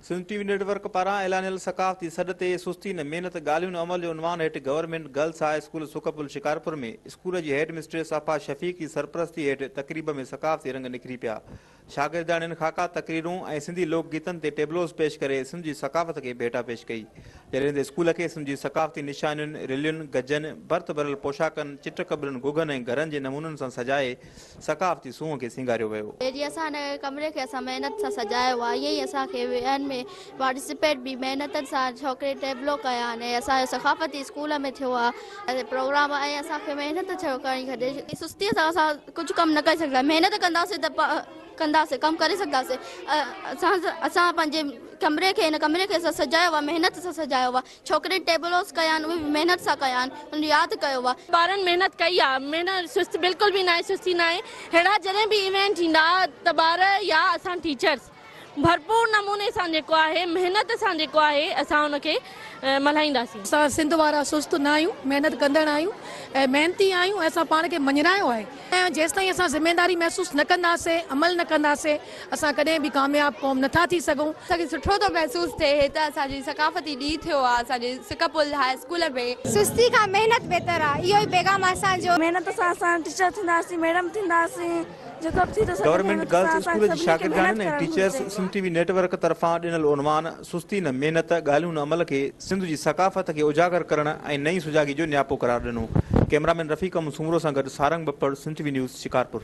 سنڌ ٽي V net work پاران اعلانيل ثقافتي سڏ تي سستي نه محنت ڳالهيون نه عمل جي عنوان هيٺ government girls high school Sukk Pul Shikarpur ۾ school جي هيڊ مسٽريس آپا شفيق جي سرپرستي هيٺ تقريب ۾ ثقافتي رنگ نکري پيا. شاگردياڻين خاڪا، تقريرون ۽ سنڌي لوڪ گيتن تي ٽيبلوز پيش ڪري سنڌ جي ثقافت کي ڀيٽا پيش ڪئي. جڏهن ته اسڪول کي سنڌ جي ثقافتي نشانين، رلين، گجن، ڀرت ڀريل پوشاڪن، چٽ ڪٻرن، گهگهن ۽ گهرن جي نمونن سان سجائي ثقافتي سونهن کي سينگاريو ويو. جيئن اسان هن ڪمري کي اسان محنت سان سجايو آهي ائين ئي اسان کي ٻين ۾ پارٽيسپيٽ به محنت سان ڇوڪرين ٽيبلو ڪيا آهن ۽ اسان جو ثقافتي اسڪول ۾ ٿيو آهي پروگرام ۽ اسان کي محنت ڇو ڪرڻي کپي سستي سان اسان ڪجهه ڪم نه ڪري سگهندا محنت ڪنداسين ته ڪنداسين ڪم ڪري سگهنداسين اسان اسان پنهنجي ڪمري کي هن ڪمري کي اسان سجايو آهي محنت سان سجايو آهي ڇوڪرين ٽيبلوز ڪيا آهن اهي به محنت سان ڪيا آهن انهن ياد ڪيو آهي. ٻارن محنت ڪئي آ محنت سست بلڪل به ناهي سستي ناهي ههڙا جڏهن به ايونٽ ٿيندا ته ٻار يا اسان ٽيچرس ڀرپور نموني سان جيڪو آهي محنت سان جيڪو آهي اسان ان کي ملهائينداسين. اسان سنڌ وارا سست نه آهيون محنت ڪندڙ آهيون ۽ محنتي آهيون ۽ اسان پاڻ کي مڃرايو آهي ۽ جيستائين اسان ذميداري محسوس نه ڪنداسين عمل نه ڪنداسين اسان ڪڏهن به ڪامياب قوم نه ٿا ٿي سگهون. اسان کي سٺو ٿو محسوس ٿئي هي ته اسان جي ثقافتي ڏينهن ٿيو آ اسان جي سڪ پل هاء اسڪول ۾. سستي کان محنت بهتر آ اهو ئي پيغام آ اسان جو. محنت سان اسان ٽيچر ٿينداسين ميڊم ٿينداسين جيڪو به ٿي ٿو سگهي گورنمينٽ محنت گرلس سان اسان اسڪول جي سڀني کي محنت شاگردياڻين ۽ ڪرڻ ٽيچرس گهرجي. سنڌ ٽي وي نيٽ ورڪ طرفان ڏنل عنوان سستي نه محنت ڳالهيون نه عمل کي سنڌ جي ثقافت کي اجاگر ڪرڻ ۽ نئين سجاڳي جو نياپو قرار ڏنو. ڪئميرامين رفيق احمد سومرو سان گڏ Sarang Bappar, Sindh T V news, Shikarpur.